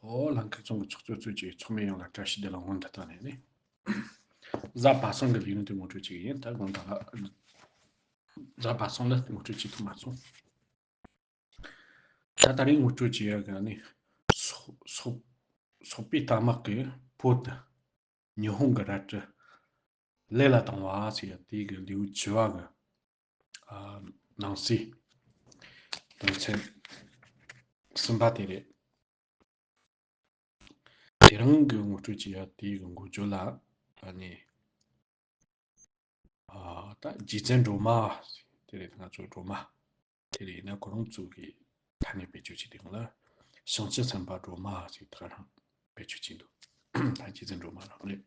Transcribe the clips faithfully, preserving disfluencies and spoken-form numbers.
ཨོ་ལྷན་ཁག་ཚང་གི་ཚོགས་གཙོ་གཙོས་ཀྱི་ཚོགས་མི་ཡོངས་ལ་བཀྲ་ཤིས་བདེ་ལེགས་སྔོན་དུ་བཏང་ནས་ནི། གཟའ་པ་སངས་ཀྱི་ལས་རིམ་དེ་ངོ་སྤྲོད་བྱེད་ཀྱི་ཡིན། ད་དགོང་དག་ལ་གཟའ་པ་སངས་ལ་ངོ་སྤྲོད་བྱེད་ཐུབ་མ་སོང་། ད་ད་རིང་ངོ་སྤྲོད་བྱེད་ཡག་གི་ནི་སོག་སོག་སོག་པོའི་རྟ་དམག་གི་བོད་དུ་ཉི་ཧོང་གི་རལ་གྲི་ལས་ལ་བཏང་བ་ཟེར་ཡ་དེ་གི་ལེའུ་བཅུ་བ་གི་ཨ་ནང་གསེས་དོན་ཚན་གསུམ་པ་དེ་རེད། དེ་རིང་གི་ངོ་སྤྲོད་བྱེད་ཡ་དེ་གི་འགོ་བརྗོད་ལ་ཨ་ནི་ཨ་ད་རྗེ་བཙུན་སྒྲོལ་མ་དེ་རེད། ང་ཚོ་སྒྲོལ་མ་དེ་རེད་ན་ཁོ་རང་ཚོ་གི་ཐ་སྙད་བེད་སྤྱོད་བྱེད་དེ་ལ་བྱང་ཆུབ་སེམས་དཔའ་སྒྲོལ་མ་ཟེར་ད་རང་བེད་སྤྱོད་བྱེད་འདུག་ད་རྗེ་བཙུན་སྒྲོལ་མ་རང་རེད།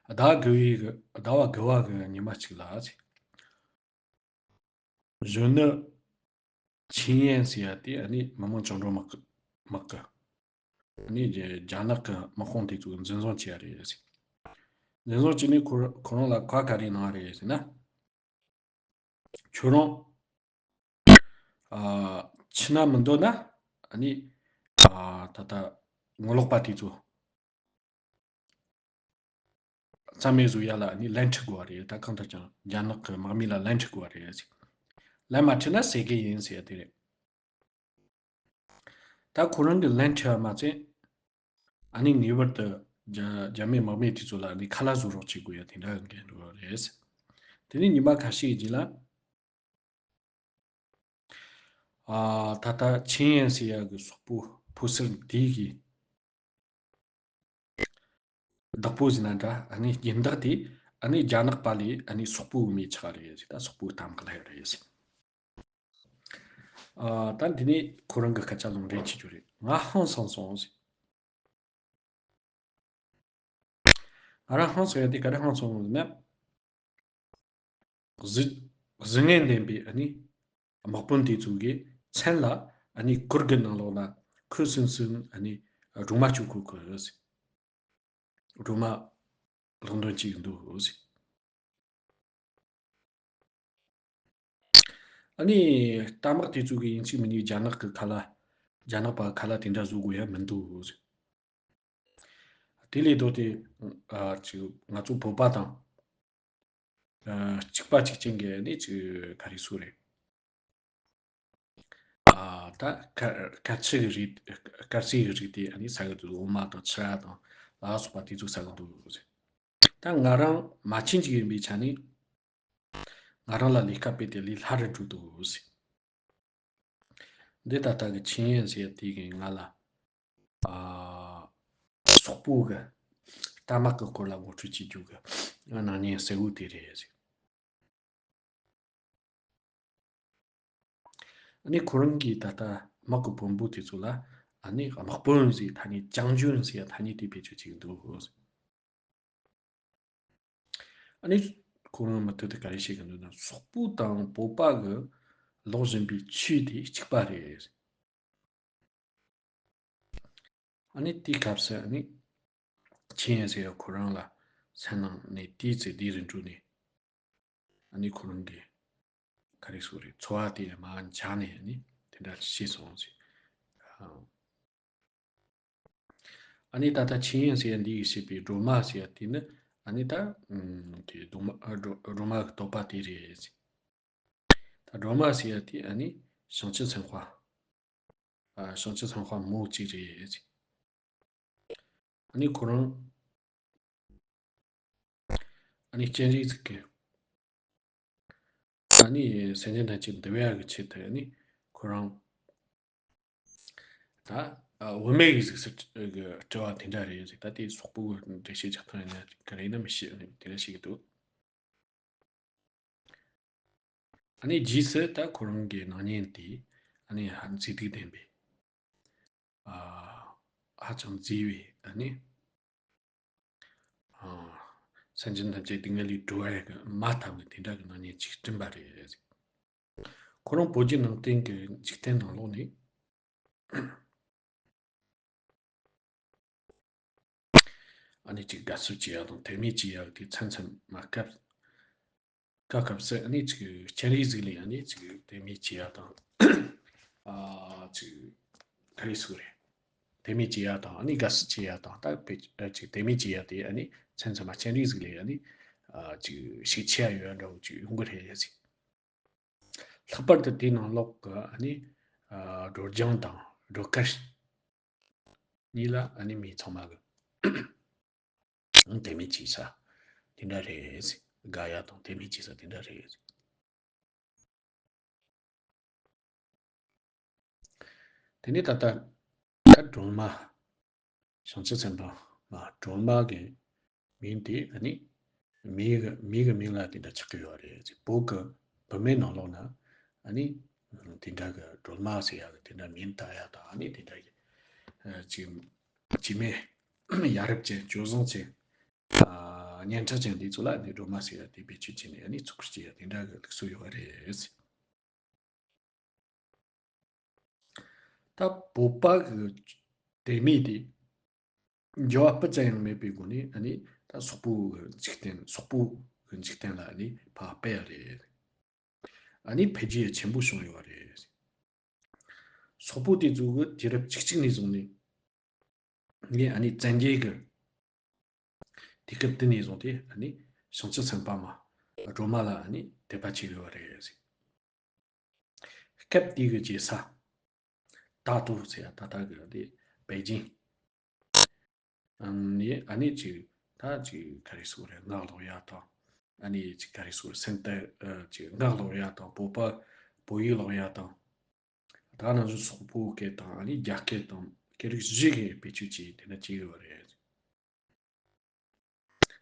ཟླ་དགུ་བའི་གི་ཟླ་བ་དགུ་བ་གི་ཉི་མ་གཅིག་ལ་ཟེར། གཞོན་ནུ་ཆིང་ཡན་ཟེར་ཡ་དེ་ཨ་ནི་མི་དམངས་བཅིངས་འགྲོལ་དམག་གི་དམག་གི་ཨ་ནི་རྒྱ་རྒྱ་ནག་གི་དམག་དཔུང་དེ་ཚོ་འཛིན་བཟུང་བྱས་ཡ་རེད་ཟེར། འཛིན་བཟུང་བྱས་ནས་ཁོ་ར་ཁོ་རང་ལ་བཀའ་ག་རེ་གནང་བ་རེད་ཟེར་ན། ཁྱོད་རང་ཨ་ཕྱི་ན་མི་འདོད་ན་ཨ་ནི་ཨ་ད་ལྟ་ངོ་ལོག་པ་དེ་ཚོ་རྩ་མེད་བཟོ་ཡ་ལ་ཨ་ནི་ལན་ཁྲིད་དགོས་པ་རེད། ད་གང་ལྟར་ཀྱང་རྒྱ་ནག་གི་དམག་མི་ལ་ལན་ཁྲིད་དགོས་པ་རེད་ཟེར། ལན་མ་ཁྲིད་ན་ཟས་གི་ཡིན་ཟེར་ཡ་དེ་རེད། ད་ཁོ་རང་གི་ལན་ཁྲིད་པ་མ་ཚད་ཨ་ནི་ངེས་པར་དུ་རྒྱ་རྒྱ་མི་དམག་མི་དེ་ཚོ་ལ་ཨ་ནི་ཁ་ལག་བཟོ་རོགས་བྱེད་དགོས་ཡ་དེ་འདྲ་གི་འགན་འགྲོ་བ་རེད། དེ་ནས་ཉི་མ་ཁ་ཤས་ཀྱི་རྗེས་ལ། ཨ་ད་ལྟ་ཆིང་ཡན་ཟེར་ཡ་གི་སོག་པོ་ཕོ་གསར་འདི་གི་བདག་པོ་ཟེར་ན་འདྲ། ཨ་ནི་སྦྱིན་བདག་དེ་ཨ་ནི་རྒྱ་ནག་པ་ལས་ཨ་ནི་སོག་པོའི་མི་ཆགས་རེད་ཟེར། ད་སོག་པོའི་གཏམ་ག་ལ་ཡོད་རེད་ཟེར། ཨ་ད་འདི་ནས་ཁོ་རང་གི་སྐད་ཆ་ལུང་འདྲེན་བྱེད་རྒྱུ་རེད། ང་ཧང་སངས་སོང་ཟེར། ང་རང་ཧང་སངས་ཡ་དེ་ག་རེ་ཧང་སངས་ཟེར་ན། གཟུ་གཟུ་ངན་ལྡན་པའི་ཨ་ནི་དམག་དཔོན་དེ་ཚོ་གི་མཚན་ལ་ཨ་ནི་གུར་གི་ནང་ལོགས་ལ་ཁོས་སུན་སུན་ཨ་ནི་སྒྲོལ་མ་བཅུག་གོ་གི་ཟེར། སྒྲོལ་མ་ལོག་འདོན་གྱི་འདུག་ཟེར། ཨ་ནི་རྟ་དམག་དེ་ཚོ་གི་ཡིན་གཅིག་མིན་གཉིས་རྒྱ་ནག་གི་ཁ་ལག་རྒྱ་ནག་པ་ཁ་ལག་དེ་འདྲ་བཟོ་དགོས་ཡ་མི་འདུག་ཟེར། དེ་ལས་ལྡོག་སྟེ་ཨ་ཅིག་ང་ཚོ་བོད་པ་དང་ཨ་གཅིག་པ་གཅིག་རྐྱང་གི་ནི་ཅིག་ག་རེ་ཟེར་རེད། ཨ་ད་དཀར་དཀར་ཆུ་གི་རིགས་དཀར་རྩི་གི་རིགས་དེ་ཨ་ནི་ཟ་གི་འདུག་འོ་མ་དང་ཕྱུར་ར་དང་ལ་སོགས་པ་དེ་ཚོ་ཟ་གི་འདུག་ཟེར། ད་ང་རང་མ་བྱན་ཅིག་ཡིན་པའི་ཆ་ནས་ང་རང་ལ་ལས་ཀ་སྤེལ་ཏེ་ལས་སླ་རུ་འགྲོ་འདུག་ཟེར། འདི་ད་ལྟ་གི་ཆིང་ཡན་ཟེར་ཡ་དེ་གིས་ང་ལ་ཨ་སོག་པོ་གི་རྟ་དམག་གི་སྐོར་ལ་ངོ་སྤྲོད་བྱེད་རྒྱུ་གི་སྣང་བརྙན་གསལ་བོ་དེ་རེད་ཟེར། ཨ་ནི་ཁོ་རང་གིས་ད་ལྟ་དམག་གི་དཔོན་པོ་དེ་ཚོ་ལ་ཨ་ནི་དམག་དཔོན་ཟེར་ཐ་སྙད་ཅང་ཇུན་ཟེར་ཐ་སྙད་དེ་བེད་སྤྱོད་བྱེད་ཀྱི་འདུག་ཨ་ནི་ཁོ་རང་མུ་མཐུད་དུ་ག་རེ་བཤད་ཀྱི་འདུག་ན། སོག་པོ་དང་བོད་པ་གི་ལོག་བཞིན་པའི་ཆོས་དེ་གཅིག་པ་རེད། ཨ་ནི་དེའི་སྐབས་སུ་ཨ་ནི་ཆིང་ཡན་ཟེར་ཡ་ཁོ་རང་ལ་སེམས་ནང་ནས་དེའི་ཚེ་འདི་རུ་འགྲོ་ནས་ཨ་ནི་ཁོ་རང་གིས་ག་རེ་ཟེར་རེད། འཚོ་བ་དེ་མར་འཇགས་ནས་ཨ་ནི་དེ་འདྲ་བྱས་སོང་ཟེར། ཨ་ནི་ད་ལྟ་ཆིང་ཡན་ཟེར་ཡ་འདི་ཡིས་བཤད་པའི་སྒྲོལ་མ་ཟེར་ཡ་དེ་ནི་ཨ་ནི་ད་ཨམ་དེ་སྒྲོལ་མ་ཨ་སྒྲོལ་སྒྲོལ་མ་གི་བསྟོད་པ་དེ་རེད་ཟེར། ད་སྒྲོལ་མ་ཟེར་ཡ་དེ་ཨ་ནི་བྱང་ཆུབ་སེམས་དཔའ། ཨ་བྱང་ཆུབ་སེམས་དཔའ་མོ་གཅིག་རེད་ཟེར། ཨ་ནི་ཁོ་རང་ཨ་ནི་སྤྱན་རས་གཟིགས་ཀྱི་ཨ་ནི་སེམས་ཅན་ཐམས་ཅད་འདུལ་བའི་གི་ཆེད་དུ་ཨ་ནི་ཁོ་རང་ད་ཨ་བུད་མེད་ཀྱི་གཟུགས་སུ་གི་སྤྲུལ་བ་དེ་འདྲ་རེད་ཟེར། ད་དེ་སོག་པོ་གི་འགྲེལ་བཤད་རྒྱག་སྟངས་ཡིན་ན་ག་རེ་ཡིན་ན་མི་ཤེས། ཨ་ནི་དེ་འདྲ་ཞིག་འདུག་ཨ་ནི་རྗེས་སུ་ད་ཁོ་རང་གི་སྣང་བརྙན་དེ་ཨ་ནི་ཧ་མཛེས་སྡུག་ལྡན་པའི་ཨ་ཧ་ཅང་མཛེས་པའི་ཨ་ནི་ཨ་སེམས་ཅན་ཐམས་ཅད་སྡུག་བསྔལ་ལས་སྒྲོལ་བ་ཡི་གི་མ་ལྟ་བུ་དེ་འདྲ་གི་སྣང་བརྙན་ཅིག་བསྐྲུན་པ་རེད། ཁོ་རང་བོད་བརྒྱུད་ནང་བསྟན་གྱི་འཇིག་རྟེན་ནང་ལོགས་ནས་ཨ་ནི་ཅིག་དགའ་བསུ་བྱེད་ཡག་དང་དད་མོས་བྱེད་ཡག་དེ་མཚམས་མཚམས་མ་སྐབས་སྐབས་སྐབས་སུ་ཨ་ནི་ཅིག་སྤྱན་རས་གཟིགས་ལ་ཨ་ནི་ཅིག་དད་མོས་བྱེད་ཡག་དང་ཨ་ཅིག་ག་རེ་ཟེར་རེད། དེ་མིན་བྱེད་ཡ་དང་ཨ་ནི་དགའ་བསུ་བྱེད་ཡ་དང་ད་དཔེ་ཅིག་དེ་མིན་བྱེད་ཡ་དེ་ཨ་ནི་མཚམས་མཚམས་མ་སྤྱན་རས་གཟིགས་ལས་ཨ་ནི་ཅིག་ཤུགས་ཆེ་ཡ་ཡོད་འདྲ་བོ་ཅིག་ཡོང་གི་རེད་ཟེར། ལྷག་པར་དུ་དེའི་ནང་ལོགས་ཀྱི་ཨ་ནི་སྒྲོལ་ལྗང་དང་སྒྲོལ་དཀར་གཉིས་ལ་ཨ་ནི་མི་ཚང་མ་གི་དེ་མིན་བྱེད་ས་དེ་འདྲ་རེད། དགའ་ཡ་དང་དེ་མིན་བྱེད་ས་དེ་འདྲ་རེད། དེ་ནས་ད་ལྟ་ད་སྒྲོལ་མ། བྱང་ཆུབ་སེམས་དཔའ་མ་སྒྲོལ་མ་གི་མིང་དེ་ཨ་ནི་མིའི་གི་མིའི་གི་མིང་ལ་དེ་འདྲ་ཆགས་ཀྱི་ཡོད་རེད། བོད་གི་བུད་མེད་ནང་ལོགས་ན་ཨ་ནི་དེ་འདྲ་གི་སྒྲོལ་མ་ཟེར་ཡ་གི་དེ་འདྲ་མིང་བཏགས་ཡ་དང་ཨ་ནི་དེ་འདྲ་གི་ཅིག་བྱེད་མེད་ཡ་རབས་ཅན་སྤྱོད་བཟང་ཅན་སྙན་གྲགས་ཅན་དེ་ཚོ་ལ་ཨ་ནི་སྒྲོལ་མ་ཟེར་ཡ་དེ་བེད་སྤྱོད་བྱས་ནས་ཨ་ནི་ཚོགས་ཁུར་བྱེད་ཡ་དེ་འདྲ་གི་ལུགས་སྲོལ་ཡོད་རེད། ད་བོད་པ་གི་དད་མོས་དེ་འགྱུར་བ་སྤུ་ཙམ་ཡང་མེད་པའི་སྒོ་ནས་ཨ་ནི་ད་སོག་པོ་གི་འཇིག་རྟེན་སོག་པོ་གི་འཇིག་རྟེན་ལ་ཨ་ནི་ཕར་སྤེལ་ཡ་རེད། ཨ་ནི་འཕེལ་རྒྱས་ཆེན་པོ་བྱུང་ཡོད་རེད། སོག་པོ་དེ་ཚོ་གི་དུས་རབས་བཅུ་གཅིག་ནས་བཟུང་ནས་ངས་ཨ་ནི་བཙན་རྒྱལ་གི་དུས་སྐབས་དེ་ནས་བཟུང་སྟེ་ཨ་ནི་བྱང་ཆུབ་སེམས་དཔའ་མ་སྒྲོལ་མ་ལ་ཨ་ནི་དད་པ་བྱེད་ཡོད་རེད། སྐབས་དེ་གི་རྒྱལ་ས་ཏ་ཏུ་ཟེར་ཡ་ད་ལྟ་གི་དེ་པེ་ཅིང་ནས་ཨ་ནི་ཅིག་ད་ཅིག་ག་རེ་ཟེར་རེད། སྔགས་ཀློག་ཡ་དང་ཨ་ནི་ཅིག་ག་རེ་ཟེར་སེམས་ཏེ་ཅིག་སྔགས་ཀློག་ཡ་དང་བོད་པ་བོད་ཡིག་ཀློག་ཡ་དང་ད་ནང་བཞིན་སོག་པོ་སྐད་དང་ཨ་ནི་རྒྱ་སྐད་དང་སྐད་རིགས་བཞི་གི་བེད་སྤྱོད་བྱས་དེ་འདྲ་བྱས་ཡོད་རེད།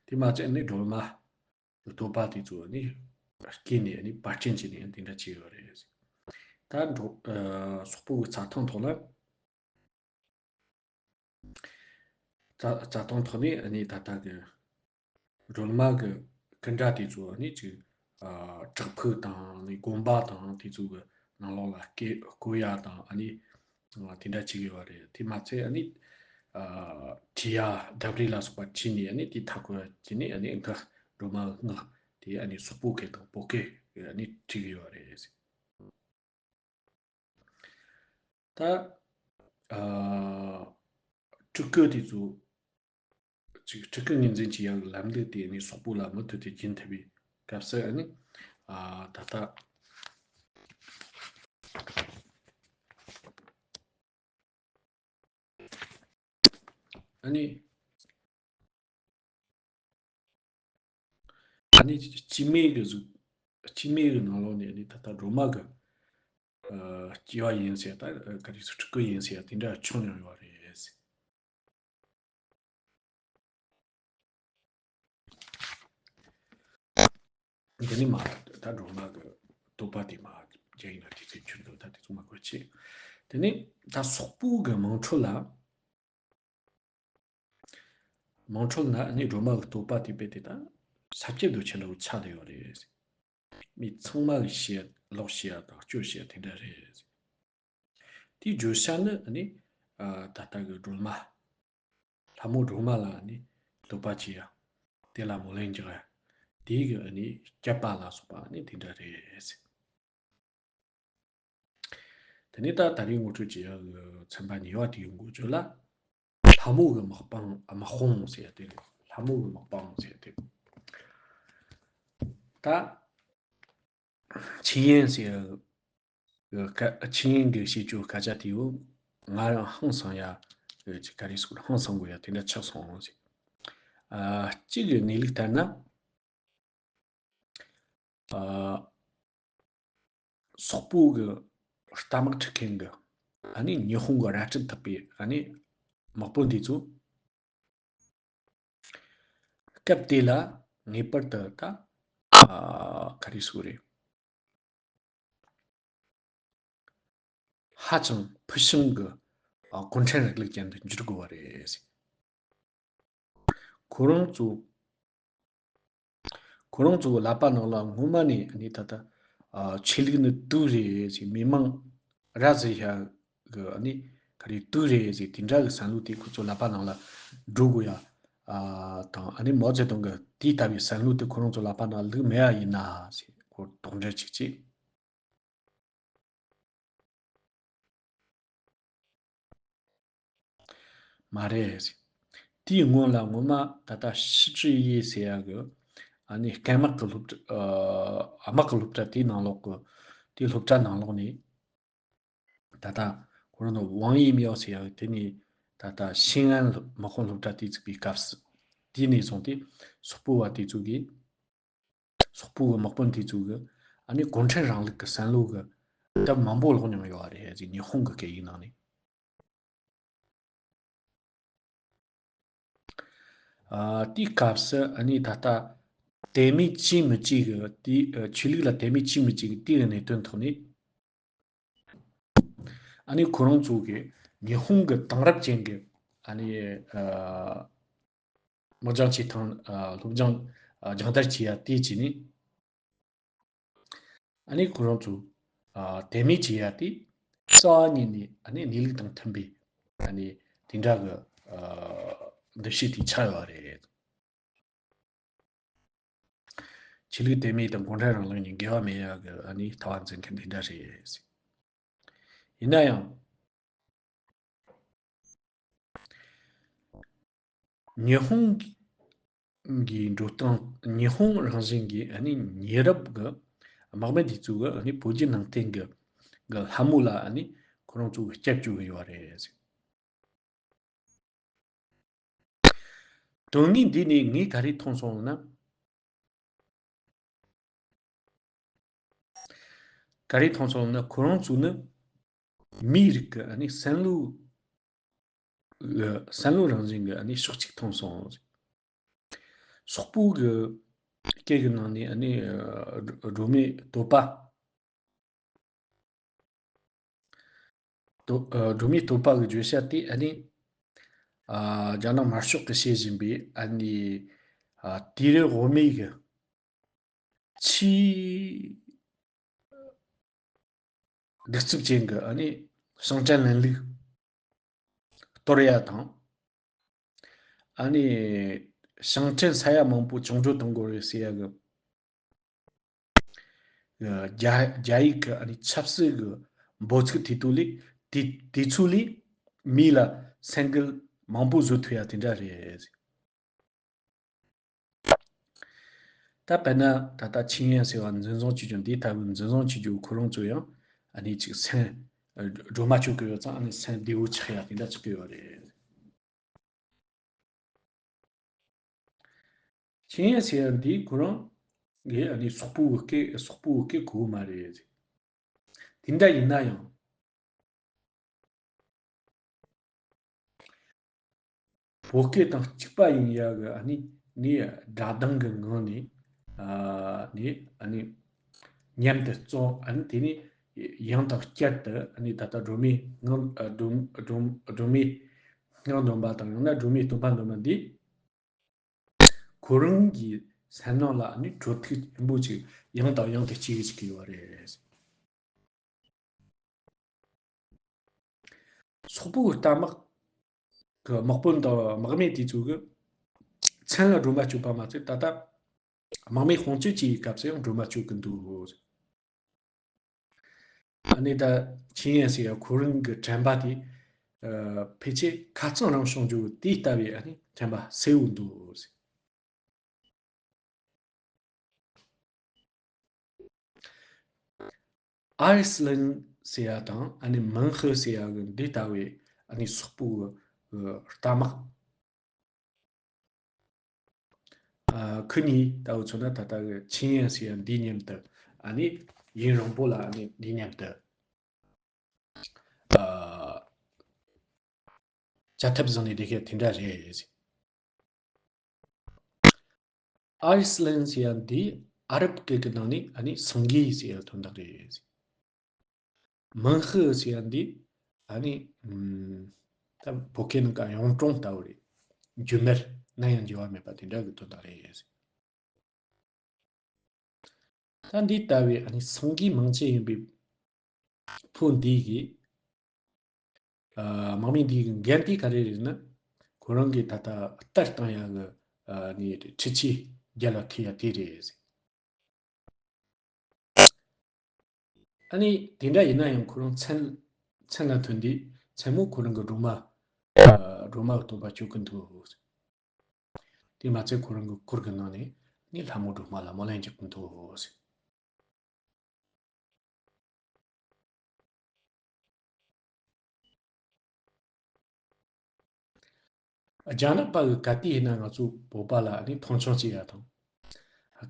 དེ་མ་ཚད་ནི་སྒྲོལ་མ་བསྟོད་པ་དེ་ཚོ་ནི་སྐྱེས་ནས་ནི་བར་ཆད་བྱས་ནས་དེ་འདྲ་བྱས་ཡོད་རེད། ད་འགྲོ་ཨ་སོག་པོ་གི་རྩྭ་ཐང་ཐོག་ལ་རྩྭ་རྩྭ་ཐང་ཐོག་ནས་ནི་ད་ལྟ་གི་སྒྲོལ་མ་གི་སྐུ་འདྲ་དེ་ཚོ་ནི་ཅིག་ཨ་བྲག་ཕུག་དང་ནི་དགོན་པ་དང་དེ་ཚོ་གི་ནང་ལོགས་ལ་བརྐོས་བརྐོ་ཡ་དང་ཨ་ནི་དེ་འདྲ་བྱེད་ཀྱི་ཡོད་རེད། དེ་མ་ཚད་ཨ་ནི་ཨ་བྲིས་ཡ་ལྡེབས་རིས་ལ་སོགས་པ་བྲིས་ནས་ཨ་ནི་དེ་མཐའ་སྐོར་བྱས་ནས་ཨ་ནི་སྔགས་སྒྲོལ་མ་སྔགས་དེ་ཨ་ནི་སོག་པོ་སྐད་དང་བོད་སྐད་ཨ་ནི་བྲིས་ཀྱི་ཡོད་རེད། ད་ཨ་སྤྲུལ་སྐུ་དེ་ཚོ་ཅིག་སྤྲུལ་སྐུ་ངོས་འཛིན་བྱེད་ཡག་ལམ་ལུགས་དེ་ནི་སོག་པོ་ལ་མུ་མཐུད་དེ་རྒྱུན་མཐུད་པའི་སྐབས་སུ་ཨ་ནི་ཨ་ད་ལྟ་ཨ་ནི་ཨ་ནི་སྐྱེ་དམན་གྱི་གཟུགས་སྐྱེ་དམན་གྱི་ནང་ལོགས་ནས་ཨ་ནི་ད་ལྟ་སྒྲོལ་མ་གི་ཨ་སྐྱེ་བ་ཡིན་ཟེར་ད་ག་རེ་ཟེར་སྤྲུལ་སྐུ་ཡིན་ཟེར་དེ་འདྲ་བྱུང་མྱོང་ཡོད་རེད། འདི་ནི་མ་ད་སྒྲོལ་མ་གི་བསྟོད་པ་དེ་མ་རྒྱ་ཡིན་ན་དེ་ཚོའི་ཆུ་འདུག་ད་དེ་ཚོ་མ་གོ་ཆེ། དེ་ནི་ད་སོག་པོ་གི་དམངས་ཁྲོད་ལ་དམངས་ཁྲོད་ན་ནི་སྒྲོལ་མ་གི་བསྟོད་པ་དེ་དཔེ་དེ་ད་ས་བཅད་དུ་ཆེན་འདྲ་བོ་ཆགས་བསྡད་ཡོད་རེད། མི་ཚང་མ་གི་བཤད་ཀློག་བཤད་དང་སྤྱོད་བཤད་དེ་འདྲ་རེད། དེའི་བརྗོད་བྱ་ནི་ནི་ཨ་ད་ལྟ་གི་སྒྲོལ་མ་ལྷ་མོ་སྒྲོལ་མ་ལ་ནི་བསྟོད་པ་བྱེད་ཡ། དེ་ལ་སྨོན་ལམ་རྒྱག་ཡ། དེའི་གི་ནི་བསྐྱབ་པ་ལ་སོགས་པ་ནི་དེ་འདྲ་རེད། དེ་ནས་ད་ད་རེས་ངོ་སྤྲོད་བྱེད་ཡ་གི་ཚན་པ་གཉིས་པ་དེའི་འགོ་བརྗོད་ལ། ལྷ་མོ་གི་དམག་དཔུང་དམག་དཔུང་ཟེར་ཡ་དེ་རེད། ལྷ་མོ་གི་དམག་དཔུང་ཟེར་ཡ་དེ། ད་ཆི་ཡན་ཟེར་ཡ་གི་ཆི་ཡན་གྱི་བྱེད་སྤྱོད་སྐད་ཆ་དེའུ་ང་རང་ཧང་སང་ཡ་གི་ག་རེ་ཟེར་ཧང་སང་དགོས་ཡ་དེ་འདྲ་ཆགས་སོང་ཟེར། ཨ་གཅིག་གི་གནས་ལུགས་ལྟར་ན། ཨ་སོག་པོ་གི་རྟ་དམག་ཁྲིད་མཁན་གི་ཨ་ནི་ཉི་ཧོང་གི་རལ་གྲི་འཐག་པའི་ཨ་ནི་དམག་དཔོན་དེ་ཚོ་སྐབས་དེ་ལ་ངེས་པར་དུ་ད་ཨ་ག་རེ་ཟེར་རེད། ཧ་ཅང་ཕུལ་བྱུང་གི་ཨ་གུང་ཁྲན་རིང་ལུགས་ཅན་དུ་འགྱུར་དགོས་པ་རེད། ཁོ་རང་ཚོ་ཁོ་རང་ཚོ་གི་ལག་པ་ནང་ལ་སྔོན་མ་ནས་ནི་ད་ལྟ་ཨ་ཆོས་ལུགས་ནི་དུག་རེད་ཟེར། མི་མང་ར་བཟི་ཤ་གི་ནི་ག་རེ་དུག་རེད་ཟེར། དེ་འདྲ་གི་བསམ་བློ་དེ་ཁོ་ཚོ་ལག་པ་ནང་ལ་འགྲོ་དགོས་ཡ་ཨ་དང་ཨ་ནི་མའོ་ཙེ་ཏུང་གི་དེ་ལྟ་བུའི་བསམ་བློ་དེ་ཁོ་རང་ཚོ་ལག་པ་ནང་བླུགས་མེད་ཡ་ཡིན་ན་ཟེར་ཁོ་དོགས་འདྲི་ཅིག་བྱས། མ་རེད། དེའི་སྔོན་ལ་ངོ་མ་ད་ལྟ་ཞི་ཀྲི་ཡེ་ཟེར་ཡ་གི་ཨ་ནི་སྐད་དམག་གི་སློབ་གྲྭ་ཨ་དམག་གི་སློབ་གྲྭ་དེའི་ནང་ལོགས་གི་དེའི་སློབ་གྲྭ་ནང་ལོགས་ནས། ད་ལྟ་ཁོ་རང་ནི་ཝང་ཡི་མིའོ་ཟེར་ཡ་དེ་ནི་ད་ལྟ་ཤིང་ཨན་དམག་དཔོན་སློབ་གྲྭ་དེ་བཙུགས་པའི་སྐབས་སུ། དེ་ནས་བཟུང་སྟེ་སོག་པོ་བ་དེ་ཚོ་གིས། སོག་པོ་གི་དམག་དཔོན་དེ་ཚོ་གིས་ཨ་ནི་གུང་ཁྲན་རིང་ལུགས་ཀྱི་བསམ་བློ་གི་གྲབས་མང་པོ་ཀློག་མྱོང་ཡོད་རེད་ཟེར། ཉི་ཧོང་གི་སྐད་ཡིག་ནང་ནས། ཨ་དེའི་སྐབས་སུ་ཨ་ནི་ད་ལྟ་དད་མོས་བྱེད་མི་བྱེད་གི་དེ་ཨ་ཆོས་ལུགས་ལ་དད་མོས་བྱེད་མི་བྱེད་གི་དེའི་གནད་དོན་ཐོག་ནས། ཨ་ནི་ཁོ་རང་ཚོ་གིས་ཉི་ཧོང་གི་དེང་རབས་ཅན་གྱི་ཨ་ནི་ཨ་དམག་སྦྱང་བྱེད་སྟངས་ཨ་སློབ་སྦྱོང་ཨ་སྦྱང་བརྡར་བྱེད་ཡ་དེ་བྱས་ནས། ཨ་ནི་ཁོ་རང་ཚོ་ཨ་དད་མོས་བྱེད་ཡ་དེ་རྩ་བ་ཉིད་ནས་ཨ་ནི་གནས་ལུགས་དང་མཐུན་པའི་ཨ་ནི་དེ་འདྲ་གི་ཨ་འདུ་ཤེས་དེ་ཆགས་ཡོད་རེད། ཆོས་ལུགས་དད་མོས་དང་གུང་ཁྲན་རིང་ལུགས་གཉིས་འགལ་བ་མེད་ཡག་གི་ཨ་ནི་ལྟ་བ་འཛིན་མཁན་དེ་འདྲ་རེད། ཡིན་ན་ཡང་། ཉི་ཧོང་གི་འགྲོ་སྟངས། ཉི་ཧོང་རང་བཞིན་གྱི་ཨ་ནི་ཉེ་རབས་ཀྱི་དམག་མི་དེ་ཚོ་གི་ཨ་ནི་བོད་བརྒྱུད་ནང་བསྟན་གྱི་གི་ལྷ་མོ་ལ་ཨ་ནི་ཁོ་རང་ཚོ་གི་སྐྱབས་བཅོལ་གི་ཡོད་རེད། དོན་དངོས་འདི་ནས་ངས་ག་རེ་མཐོང་སོང་ན། ག་རེ་མཐོང་སོང་ན། ཁོ་རང་ཚོ་ནི་མིའི་རིགས་ཀྱི་ཨ་ནི་བསམ་བློ་བསམ་བློ་རང་བཞིན་གྱི་ཨ་ནི་ཕྱོགས་གཅིག་མཐོང་སོང་། སོག་པོ་གི་སྐད་ཀྱི་ནང་ནས་ཨ་ནི་སྒྲོལ་མའི་བསྟོད་པ། སྒྲོལ་མའི་བསྟོད་པ་གི་བརྗོད་བྱ་དེ་ཨ་ནི། རྒྱ་ནག་དམར་ཤོག་གིས་བྱེད་བཞིན་པའི་ཨ་ནི། དུས་རབས་འོ་མའི་གི་ཆེས་གདུག་རྩུབ་ཅན་གྱི་ཨ་ནི་ཞིང་བྲན་ལམ་ལུགས་གཏོར་ཡ་དང་། ཨ་ནི་ཞིང་བྲན་ས་ཡ་མང་པོ་བཅིངས་འགྲོལ་གཏོང་དགོས་རེད་ཟེར་ཡ་གི། རྒྱ་རྒྱ་ཡིག་གི་ཨ་ནི་ཆབ་སྲིད་ཀྱི་འབོད་ཚིག་དེ་དུས་ལས། དེ་དེ་ཚོ་ལས་མི་ལ་སེམས་འགུལ་མང་པོ་བཟོ་ཐུབ་ཡ་དེ་འདྲ་རེད། ད་དཔེར་ན་ད་ལྟ་ཆིང་ཡན་ཟེར་བ་འཛིན་བཟུང་བྱེད་རྒྱུ། འདི་ལྟ་བུའི་འཛིན་བཟུང་བྱེད་རྒྱུ་ཁོ་རང་ཚོ་ཡང་ཨ་ནི་ཅིག་སེམས་སྒྲོལ་མ་མཆོད་ཀྱི་ཡོད་ཙང་། ཨ་ནི་སེམས་བདེ་བོ་ཆགས་ཡ་དེ་འདྲ་ཆགས་ཀྱི་ཡོད་རེད། ཆིང་ཡན་ཟེར་ཡ་འདི་ཁོ་རང་གིས་ཨ་ནི་སོག་པོའི་སྐད་སོག་པོའི་སྐད་གོ་གི་མ་རེད། དེ་འདྲ་ཡིན་ན་ཡང་། བོད་སྐད་དང་གཅིག་པ་ཡིན་ཡ་གི་ཨ་ནི་ནི་སྒྲ་གདངས་ཀྱི་ངང་ནས་ཨ་ནི་ཨ་ནི་མཉམ་དུ་བརྩམས། ཨ་ནི་དེ་ནས་ཡང་དང་བསྐྱར་དུ་ཨ་ནི་ད་ལྟ་སྒྲོལ་མའི་ངང་ཨ་སྒྲོལ་སྒྲོལ་སྒྲོལ་མའི་ངང་འདོན་པ་དང་། ཡང་ན་སྒྲོལ་མའི་བསྟོད་པ་འདོན་པ་འདི། ཁོ་རང་གི་སེམས་ནང་ལ་ནི་འཕྲོ་མཐུད་ཆེན་པོ་ཅིག་ཡང་དང་ཡང་དུ་སྐྱེ་གི་ཅིག་ཡོད་རེད། སོག་པོའི་རྟ་དམག་གི་དམག་དཔོན་དང་དམག་མི་དེ་ཚོ་གི་མཚན་ལ་སྒྲོལ་མ་མཆོད་པ་མ་ཚད། ད་ལྟ་དམག་མི་དཔུང་སྐྱོད་བྱེད་ཡི་སྐབས་སུ་ཡང་སྒྲོལ་མ་མཆོད་གི་འདུག། ཨ་ནི་ད་ཆིང་ཡན་ཟེར་ཡ་ཁོ་རང་གི་དྲན་པ་དེ་ཨ་ཕལ་ཆེར་ཁ་རྩང་རང་བྱུང་རྒྱུ་དེ་ལྟ་བུའི་ཨ་ནི་དྲན་པ་གསལ་བོ་འདུག། ཨར་སི་ལན་ཟེར་ཡ་དང་ཨ་ནི་མིང་ཧི་ཟེར་ཡ་གི་འདི་ལྟ་བུའི་ཨ་ནི་སོག་པོ་གི་རྟ་དམག་ཨ་ཁོ་གཉིས་ལྟ་བུ་མཚོན་ན། ད་ལྟ་གི་ཆིང་ཡན་ཟེར་ཡ་འདི་མཉམ་དུ་ཨ་ནི་ཡུན་རིང་པོ་ལ་ཨ་ནི་འདི་མཉམ་དུ་ཨ་བྱ་ཐབས་བཟུང་ནས་བསྡད་མཁན་དེ་འདྲ་རེད། ཨར་སི་ལན་ཟེར་ཡ་འདི་ཨ་རབ་སྐད་ཀྱི་ནང་ནས་ཨ་ནི་སེང་གེ་ཟེར་ཡ་དོན་དག་རེད། མིང་ཧི་ཟེར་ཡ་འདི་ཨ་ནི་ཨམ་ད་བོད་སྐད་ནང་ག་གཡུང་དྲུང་ལྟ་བུ་རེད། རྒྱུ་མེད་ན་ཡང་འགྱུར་བ་མེད་པ་དེ་འདྲ་གི་དོན་དག་རེད། ད་འདི་ལྟ་བུའི་ཨ་ནི་སེང་གེ་མིང་ཅན་ཡིན་པའི་བུ་འདི་གིས་ཨ་དམག་མི་འདི་གི་འགན་དེ་ག་རེ་རེད་ན། ཁོ་རང་གིས་ད་ལྟ་ལྟར་བཏང་ཡ་གི་ཨ་ནི་འཕྲུལ་ཆས་རྒྱལ་ལ་ཁེལ་ཡ་དེ་རེད། ཨ་ནི་དེ་འདྲ་ཡིན་ན་ཡང་ཁོ་རང་མཚན་མཚན་ལ་ཐོན་དུས་མཚན་མོ་ཁོ་རང་གི་སྒྲོལ་མ་ཨ་ སྒྲོལ་མ་གི་སྟོན་པ་སྤྱོད་ཀྱི་འདུག། དེ་མ་ཚད་ཁོ་རང་གི་གུར་གྱི་ནང་ནས་ནི་ལྷ་མོ་སྒྲོལ་མ་ལ་སྨོན་ལམ་རྒྱག་གི་འདུག། རྒྱ་ནག་པ་གི་ག་དུས་ཡིན་ན་ང་ཚོ་བོད་པ་ལ་ནི་མཐོང་ཆུང་བྱེད་ཡ་དང་།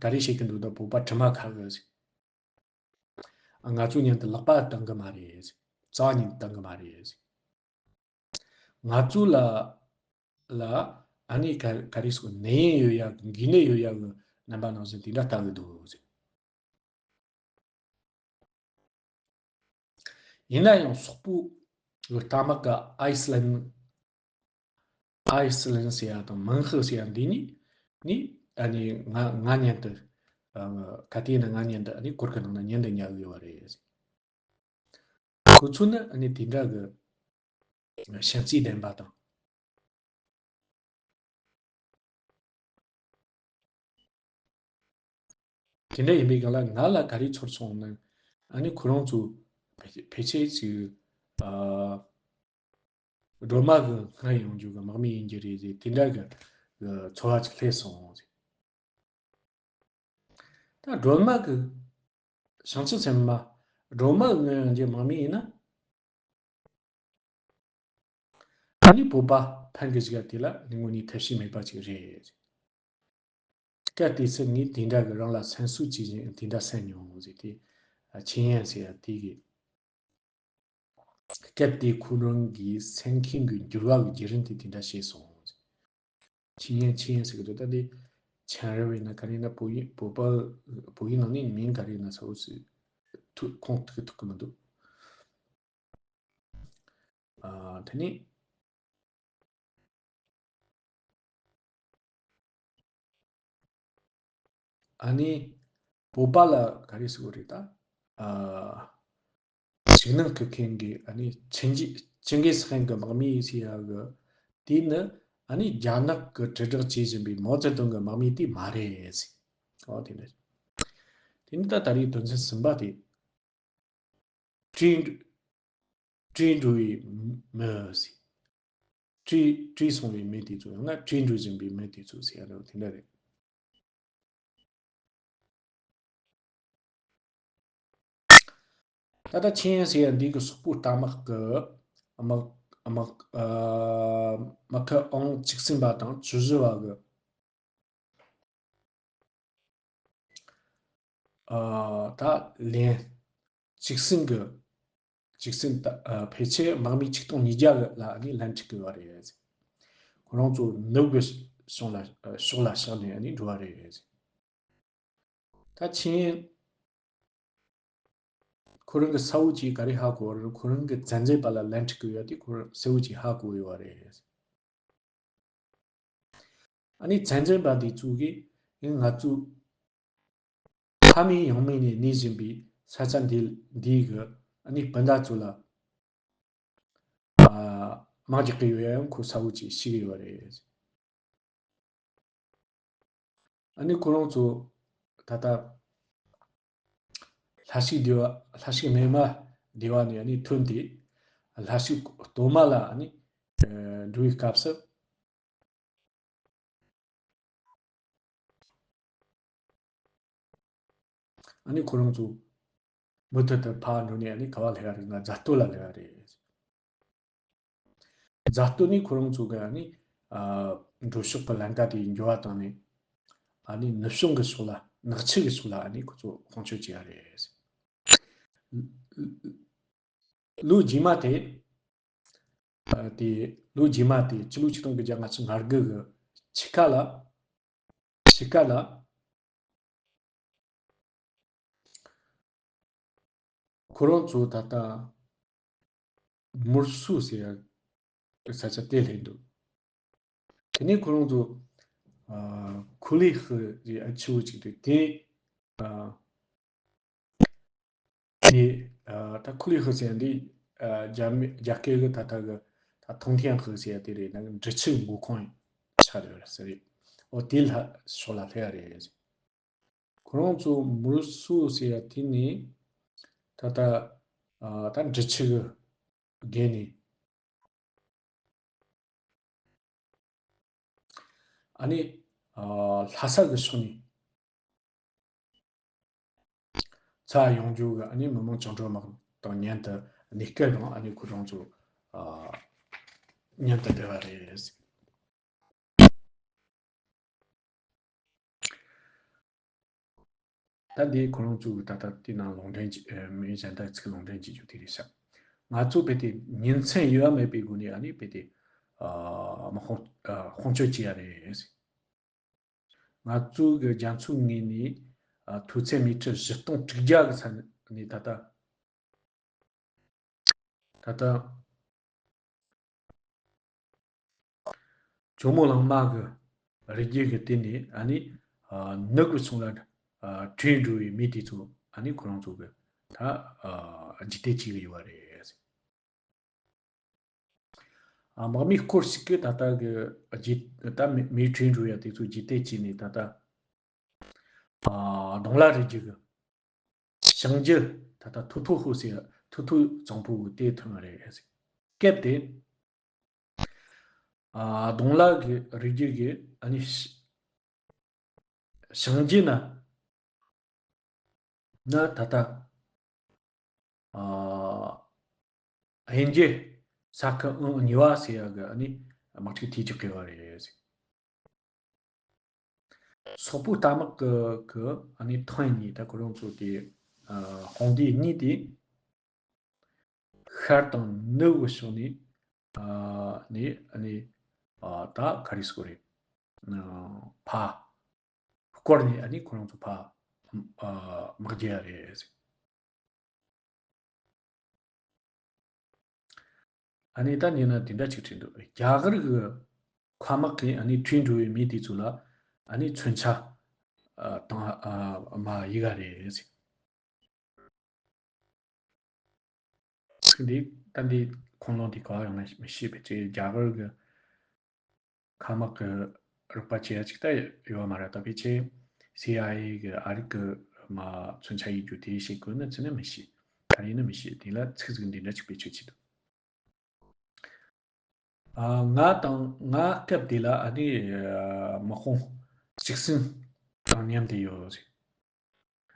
ག་རེ་བྱེད་ཀྱི་འདུག་ད། བོད་པ་དྲི་མ་ཁ་གི་ཟིག། ང་ཚོ་མཉམ་དུ་ལག་པ་བཏང་གི་མ་རེད་ཟིག། རྩ་བ་ཉིད་བཏང་གི་མ་རེད་ཟིག། ང་ཚོ་ལ་ལ་ཨ་ནི་ག་ག་རེ་ཟེར། ནད་ཡམས་ཡོད་ཡ་གི། འགོས་ནད་ཡོད་ཡ་གི་རྣམ་པ་སྣ་ཚོགས་དེ་འདྲ་ལྟ་གི་འདུག་ཟེར། ཡིན་ན་ཡང་སོག་པོ་གི་རྟ་དམག་གི་ཨའི་སི་ལན། ཨའི་སི་ལན་ཟེར་ཡ་དང་མང་ཧི་ཟེར་ཡ་འདི་གཉིས་ནི་ཨ་ནི་ང་ང་མཉམ་དུ། ཨ། ག་དུས་ཡིན་ན་ང་མཉམ་དུ་ཨ་ནི་གུར་གི་ནང་ན་མཉམ་དུ་ཉལ་གི་ཡོད་པ་རེད། ཁོ་ཚོ་ནི་ཨ་ནི་དེ་འདྲ་གི་བྱམས་བརྩེ་ལྡན་པ་དང་། དེ་འདྲ་ཡིན་པའི་སྒང་ལ་ང་ལ་ག་རེ་ཚོར་སོང་ན། ཨ་ནི་ཁོ་རང་ཚོ་ཕལ་ཕལ་ཆེར་ཅིག། ཨ། སྒྲོལ་མ་གི་སྔར་ཡོང་རྒྱུ་གི་དམག་མི་ཡིན་རྒྱུ་རེད་ཟེར། དེ་འདྲ་གི་གི་ཚོར་བ་ཅིག་སླེབས་སོང་ཟེར། ད་སྒྲོལ་མ་གི། བྱང་ཆུབ་སེམས་དཔའ་སྒྲོལ་མ་གི་སྔར་ཡོང་རྒྱུ་དམག་མི་ཡིན་ན། ཨ་ནི་བོད་པ་ཕན་གི་ཞིག་དེ་ལ་ནི་དངོས་གནས་ཐབས་ཤེས་མེད་པ་ཅིག་རེད། སྐབས་དེ་ཚེ་ངས་དེ་འདྲ་གི་རང་ལ་སེམས་གསོ་བྱེད་བཞིན་དེ་འདྲ་གསན་མྱོང་ཟེར་ཏེ། ཆིན་ཡན་ཟེར་ཡ་དེ་གིས། སྐབས་དེ་ཁོ་རང་གི་སེམས་ཁམས་ཀྱི་འགྱུར་བ་གི་བརྒྱུད་རིམ་དེ་དེ་འདྲ་བཤད་སོང་། ཆིན་ཡན་ཆིན་ཡན་ཟེར་གི་འདུག། ད་དེ་ཆན་རེ་བས་ན་ག་རེ་ན། བོད་ཡིག་བོད་པ་བོད་ཡིག་ནང་ནས་མིང་ག་རེ་ན་ཚ་བོ་ཟེར། ཐུག་ཁོང་ཐུག་ཐུག་གི་མི་འདུག། ཨ། དེ་ནས་ཨ་ནི་བོད་པ་ལ་ག་རེ་ཟེར་དགོས་རེད་ད། ཨ། འཇིགས་སྣང་སྐུལ་མཁན་གྱི་ཨ་ནི་ཆིན་ཅི་ཅིང་གིས་ཧན་གྱི་དམག་མི་ཟེར་ཡ་གི་དེ་ནི་ཨ་ནི་རྒྱ་ནག་གི་དྲིལ་བསྒྲགས་བྱེད་བཞིན་པའི་མའོ་ཙེ་ཏུང་གི་དམག་མི་དེ་མ་རེད་ཟེར། ཨོ་དེ་འདྲ། དེ་ནི་ད་ད་རེས་དོན་ཚན་གསུམ་པ་དེ། བྲོས་བྲོས་འགྲོ་བའི་མི་ཟེར། བྲོས་བྲོས་སོང་བའི་མི་དེ་ཚོ། ཡང་ན་བྲོས་འགྲོ་བཞིན་པའི་མི་དེ་ཚོ་ཟེར་ཡ་འདྲ་བོ་དེ་འདྲ་རེད། ད་ལྟ་ཆིན་ཡན་ཟེར་ཡ་འདི་གི་སོག་པོའི་རྟ་དམག་གི་དམག་དམག་ཨ་དམག་ཁུལ་ཨང་བཅུ་གསུམ་པ་དང་བཅུ་བཞི་བ་གི། ཨ། ད་ལན་བཅུ་གསུམ་གི་བཅུ་གསུམ་ད་ཨ་ཕལ་ཆེར་དམག་མི་ཆིག་སྟོང་ཉིས་བརྒྱ་གི་ལ་ནི་ལན་ཁྲིད་གི་ཡོད་རེད། ཁོ་རང་ཚོ་ནུབ་གི་ཕྱོགས་ལ་ཕྱོགས་ལ་བཞག་ནས་ནི་འགྲོ་བ་རེད། ད་ཆིན་ཁོ་རང་གི་གསལ་བོ་ཅིག་ག་རེ་ཧ་གོ་བ་རེད། ཁོ་རང་གི་བཙན་འཛུལ་པ་ལ་ལན་ཁྲིད་གི་ཡོད་དེ་ཁོ་རང་གསལ་བོ་ཅིག་ཧ་གོ་ཡོད་པ་རེད། ཨ་ནི་བཙན་འཛུལ་པ་དེ་ཚོ་གིས་ཨེ་ང་ཚོ་ཕ་མེས་ཡང་མེས་ནས་གནས་བཞིན་པའི་ས་ཆ་འདི་འདིའི་གི་ཨ་ནི་སྤུན་ཟླ་ཚོ་ལ་ཨ་དམག་རྒྱག་གི་ཡོད་ཡ་ཡང་ཁོ་གསལ་བོ་ཅིག་ཤེས་གི་ཡོད་པ་རེད། ཨ་ནི་ཁོ་རང་ཚོ་ད་ལྟ་ལྷ་ཞིག་སྡེ་བ་ལྷ་ཞིག་སྨད་མ་སྡེ་བ་ནས་ཨ་ནི་ཐོན་ཏེ་ལྷ་ཞིག་སྟོད་མ་ལ་ཨ་ནི་འགྲོ་བའི་སྐབས་སུ། ཨ་ནི་ཁོ་རང་ཚོ་མུ་མཐུད་དུ་ཕར་འགྲོ་ནས་ཨ་ནི་ག་བ་སླེབས་པ་རེད་ན་རྫ་སྟོད་ལ་སླེབས་པ་རེད། རྫ་སྟོད་ནས་ཁོ་རང་ཚོ་གི་ཨ་ནི་ཨ་འགྲོ་ཕྱོགས་ཀྱི་ལམ་ཀ་དེ་འགྱུར་བ་བཏང་ནས་ཨ་ནི་ནུབ་བྱང་གི་ཕྱོགས་ལ་ནག་ཆུ་གི་ཕྱོགས་ལ་ཨ་ནི་ཁོ་ཚོ་དཔུང་སྐྱོད་བྱས་པ་རེད། ལོ་རྗེས་མ་དེ། ཨ་དེ་ལོ་རྗེས་མ་དེ་སྤྱི་ལོ་ཆིག་སྟོང་དགུ་བརྒྱ་ལྔ་བཅུ་ང་དགུ་གི་ཕྱི་ཁ་ལ། ཕྱི་ཁ་ལ། ཁོ་རང་ཚོ་ད་ལྟ་མུར་སུ་ཟེར་ཡ་ས་ཆ་དེ་སླེབས་འདུག། དེ་ནས་ཁོ་རང་ཚོ་ཨ་ཁུ་ལི་ཧི་ཟེར་ཡ་ཆེ་བོ་ཅིག་འདུག། དེ་ཨ་དེ་ཨ་ད་ཁུ་ལི་ཧི་ཟེར་ཡ་འདི་ཨ་རྒྱ་མི་རྒྱ་སྐད་གི་ད་ལྟ་གི་ད་ཐུང་ཐེན་ཧི་ཟེར་ཡ་དེ་རེད། ན་འབྲི་ཆུ་མགོ་ཁུངས་ཆགས་ཡོད་རེད་ཟེར་རེད། འོ་དེ་ལ་ཕྱོགས་ལ་སླེབས་ཡ་རེད། ཁོ་རང་ཚོ་མུར་སུ་ཟེར་ཡ་དེ་ནི་ད་ལྟ་ཨ་ད་འབྲི་ཆུ་གི་བརྒལ་ནས་ ཨ་ནི་ཨ་ལྷ་ས་གི་ཕྱོགས་ནས་ཚུར་ཡོང་རྒྱུ་གི་ཨ་ནི་མི་མང་བཅིངས་འགྲོལ་དམག་དང་མཉམ་དུ་གནས་སྐབས་རིང་ཨ་ནི་ཁོ་རང་ཚོ་ཨ་མཉམ་དུ་བསྡད་པ་རེད། ད་འདི་ཁོ་རང་ཚོ་གི་ད་ལྟ་དེ་ནང་ལུང་འདྲེན་གྱི་ཨ་མི་གཞན་དག་ཚིག་ལུང་འདྲེན་བྱེད་རྒྱུ་དེ་རེད་ཤག་ང་ཚོ་བོད་དེ་ཉིན་མཚན་དབྱེ་བ་མེད་པའི་སྒོ་ནས་ཨ་ནི་བོད་དེ་ཨ་དམག་དཔུང་ཨ་དཔུང་སྐྱོད་བྱེད་ཡ་རེད། ང་ཚོ་གི་རྒྱ་མཚོའི་ངོས་ནས་ཨ་མཐོ་ཚད་མི་ཊར་བཞི་སྟོང་དྲུག་བརྒྱ་གི་ས་ནས་ད་ལྟ་ད་ལྟ། ཇོ་མོ་གླང་མ་གི་རི་རྒྱུད་ཀྱི་སྟེང་ནས་ཨ་ནི་ཨ་ནུབ་ཀྱི་ཕྱོགས་ལ་ཨ་བྲོས་འགྲོ་བའི་མི་དེ་ཚོ་ཨ་ནི་ཁོ་རང་ཚོ་གི་ད་ཨ་འཇིག་རྟེན་གཅིག་གི་ཡོད་པ་རེད། ཨ་དམག་མི་སྐོར་ཞིག་གིས་ད་ལྟ་གི་རྗེས་ད་མི་མི་བྲོས་འགྲོ་ཡ་དེ་ཚོ་རྗེས་དེད་བྱས་ནས་ད་ལྟ་ཨ་གདོང་ལ་རི་རྒྱུད་གི་བྱང་རྒྱུད་ད་ལྟ་ཐུ་ཐུ་ཧུ་ཟེར་ཐུ་ཐུ་གཙང་པོ་གི་དེ་ཐོན་པ་རེད། སྐབས་དེ་ཨ་གདོང་ལ་གི་རི་རྒྱུད་གི་ཨ་ནི་བྱང་རྒྱུད་ན་ན་ད་ལྟ་ཨ་དབྱིན་ཇི་ས་ཁུལ་ཨང་གཉིས་པ་ཟེར་ཡ་གི་ཨ་ནི་དམག་འཁྲུག་དེ་རྒྱག་གི་ཡོད་རེད། སོག་པོའི་རྟ་དམག་གི་གི་ཨ་ནི་ཐེངས་གཉིས་ད་ཁོ་རང་ཚོ་དེ་ཨ་དཔུང་སྡེ་གཉིས་དེ་ཤར་དང་ནུབ་ཀྱི་ཕྱོགས་ནས་ཨ་ནི་ཨ་ནི་ཨ་ད་ག་རེ་ཟེར་དགོས་རེད། ཨ་ཕར་སྐོར་ནས་ཨ་ནི་ཁོ་རང་ཚོ་ཕར་ཨ་དམག་རྒྱག་ཡ་རེད། ཨ་ནི་ད་ཉེ་ན་དེ་འདྲ་ཅིག་བྲིས་འདུག་རྒྱ་གར་གྱི་མཁའ་དམག་གིས་ཨ་ནི་བྲོས་འགྲོ་བའི་མི་དེ་ཚོ་ལ་ཨ་ནི་མཚོན་ཆ་ཨ་བཏང་ཨ་མ་ཡི་ག་རེད་ཟེར། ཚིག་འདི་ད་འདི་ཁུངས་ལུང་འདི་ག་ཡོང་ན་མི་ཤེས་པའི་ཚེ་རྒྱ་གར་གྱི་མཁའ་དམག་གི་རོགས་པ་བྱེད་ཡ་ཅིག་ད་ཡོད་མ་རེད། ད་ཕལ་ཆེར་སི་ཨའི་ཨེ་གི་ཨ་རི་གི་མ་མཚོན་ཆ་ཡིན་རྒྱུ་དེ་ཤེས་དགོས་ན་ཚེ་ན་མི་ཤེས། ག་རེ་ཡིན་ན་མི་ཤེས། དེ་ལ་ཚིག་ཟིག་འདི་འདྲ་ཅིག་བེད་སྤྱོད་བྱེད་འདུག་ཨ་ང་དང་ང་སྐབས་དེ་ལ་ཨ་ནི་ཨ་དམག་དཔུང་གཅིག་སྲིང་དང་མཉམ་དུ་ཡོད་རེད།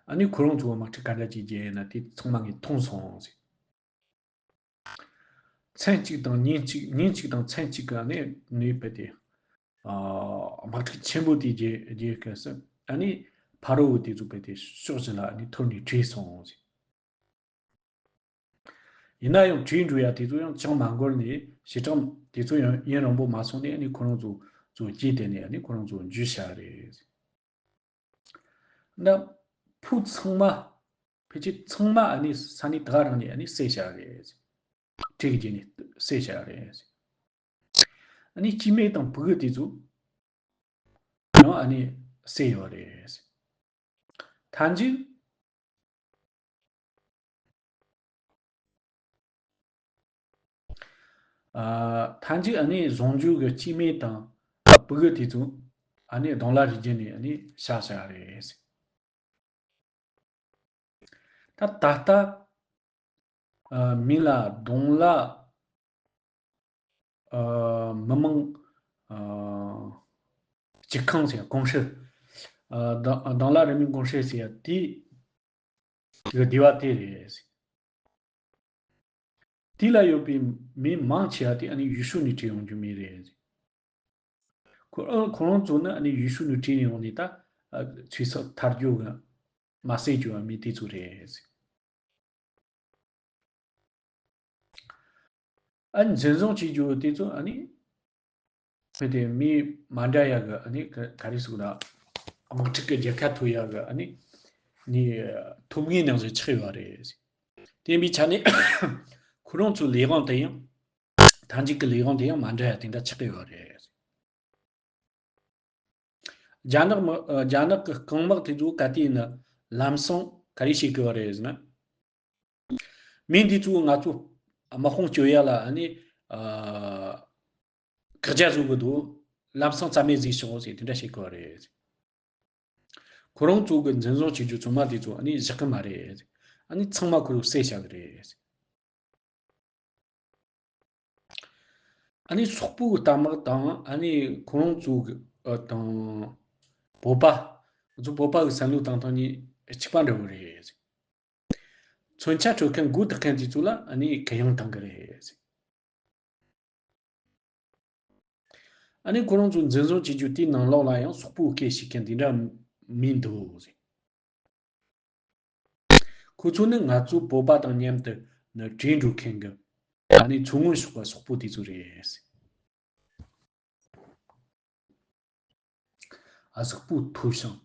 ཨ་ནི་ཁོ་རང་ཚོ་དམག་འཁྲུག་ག་འདྲ་ཅིག་བརྒྱབ་ཡོད་ན་དེ་ཚང་མ་ངས་མཐོང་སོང་ཟེར། མཚན་གཅིག་དང་ཉིན་གཅིག་ཉིན་གཅིག་དང་མཚན་གཅིག་གི་ཨ་ནི་ནུས་པ་དེ་ཨ་དམག་འཁྲུག་ཆེན་པོ་དེ་བརྒྱབ་བརྒྱབ་སྐབས་སུ་ཨ་ནི་ཕ་རོལ་པོ་དེ་ཚོ་བས་དེ་ཕྱོགས་གཅིག་ལ་ཨ་ནི་ཐོར་ནས་བྲོས་སོང་ཟེར། ཡིན་ན་ཡང་བྲོས་འགྲོ་ཡ་དེ་ཚོ་ཡང་ཅང་མ་འགོར་ནས་བྱེ་བྲག་དེ་ཚོ་ཡང་ཡུན་རིང་པོ་མ་སོང་ནས་ཨ་ནི་ཁོ་རང་ཚོ་ཚོ་རྗེས་དེད་ནས་ཨ་ནི་ཁོ་རང་ཚོ་འཇུས་བཞག་རེད། ན་ཕུ་ཚང་མ་ཕལ་ཆེར་ཚང་མ་ཨ་ནི་ས་གནས་དེ་ག་རང་ནས་ཨ་ནི་བསད་བཞག་རེད། གྲི་གིས་བརྒྱབ་ནས་བསད་བཞག་རེད། ཨ་ནི་སྐྱེ་དམན་དང་ཕྲུ་གུ་དེ་ཚོ་ཡང་ཨ་ནི་བསད་ཡོད་རེད། མཐའ་མཇུག་ཨ་མཐའ་མཇུག་ཨ་ནི་ཟུང་འཇུག་གི་སྐྱེ་དམན་དང་ཕྲུ་གུ་དེ་ཚོ་ཨ་ནི་གདོང་ལ་རི་རྒྱུད་ནས་ཨ་ནི་བཞག་བཞག་རེད། ད་ད་ལྟ་ཨ་མིང་ལ་གདོང་ལ་ཨ་མི་མང་ཨ་སྤྱི་ཁང་ཟེར་ཀུང་ཧྲི་ཨ་གདོང་གདོང་ལ་རི་མོའི་ཀུང་ཧྲི་ཟེར་ཡ་དེ་གི་སྡེ་བ་དེ་རེད། དེ་ལ་ཡོད་པའི་མི་མང་ཆེ་བ་དེ་ཨ་ནི་ཡུལ་ཤུལ་ནས་བྲོས་ཡོང་རྒྱུ་མི་རེད། ཁོ་ཨ་ཁོ་རང་ཚོ་ནི་ཨ་ནི་ཡུལ་ཤུལ་ནས་བྲོས་ཡོང་ནས་ད་ཨ་ཚོད་བསགས་ཐར་རྒྱུ་གི་མ་བསད་རྒྱུ་བ་མི་དེ་ཚོ་རེད། ཨ་ནི་འཛིན་བཟུང་བྱེད་རྒྱུ་དེ་ཚོ་ཨ་ནི་ཕ་གི་མི་མ་འདྲ་ཡ་གི་ཨ་ནི་ག་ག་རེ་ཟེར་ན་དམག་འཁྲུག་གི་རྒྱལ་ཁ་ཐོབ་ཡ་གི་ཨ་ནི་ནི་ཐོབ་དངོས་ནང་བཞིན་ཆགས་ཡོད་རེད། དེ་ཡིན་པའི་ཆ་ནས་ཁོ་རང་ཚོའི་ལས་དབང་དེ་ཡང་མཐའ་མཇུག་གི་ལས་དབང་དེ་ཡང་མ་འདྲ་ཡ་དེ་འདྲ་ཆགས་ཀྱི་ཡོད་རེད། རྒྱ་ནག་མི་རྒྱ་ནག་གི་རྐང་དམག་དེ་ཚོ་ག་དུས་ཡིན་ན་ལམ་སང་ག་རེ་བྱེད་ཀྱི་ཡོད་རེད་ཟེར་ན། མི་འདི་ཚོ་ང་ཚོ་དམག་དཔུང་སྐྱོད་ཡ་ལ་ཨ་ནི་ཨ་བཀག་རྒྱ་བཟོ་གི་འདུག་ལམ་སང་རྩ་མེད་བཟོས་ཤོག་ཟེར་དེ་འདྲ་བྱེད་དགོས་རེད། ཁོ་རང་ཚོ་གི་འཛིན་བཟུང་བྱེད་རྒྱུ་ཚང་མ་དེ་ཚོ་ཨ་ནི་བཞག་གི་མ་རེད། ཨ་ནི་ཚང་མ་ཁོ་རང་བསད་བཞག་གི་རེད། ཨ་ནི་སོག་པོའི་རྟ་དམག་དང་ཨ་ནི་ཁོ་རང་ཚོ་གི་ ཨ་དང་བོད་པ། ང་ཚོ་བོད་པ་གི་བསམ་བློ་བཏང་སྟངས་གཉིས་གཅིག་པ་འདྲ་བོ་རེད། མཚོན་ཆ་སྤྲོད་མཁན་མགོ་བཏགས་མཁན་དེ་ཚོ་ལ་ཨ་ནི་གུ་ཡངས་བཏང་གི་རེད། ཨ་ནི་ཁོ་རང་ཚོ་འཛིན་བཟུང་བྱེད་རྒྱུ་དེའི་ནང་ལོགས་ལ་ཡང་སོག་པོའི་སྐད་ཤེས་མཁན་དེ་འདྲ་མི་འདུག། ཁོ་ཚོ་ནི་ང་ཚོ་བོད་པ་དང་མཉམ་དུ་ནི་བྲོས་འགྲོ་མཁན་གྱི་ཨ་ནི་མཚོ་སྔོན་ཕྱོགས་པ་སོག་པོ་དེ་ཚོ་རེད། ཨ་སོག་པོའི་ཐོ་ཞིང་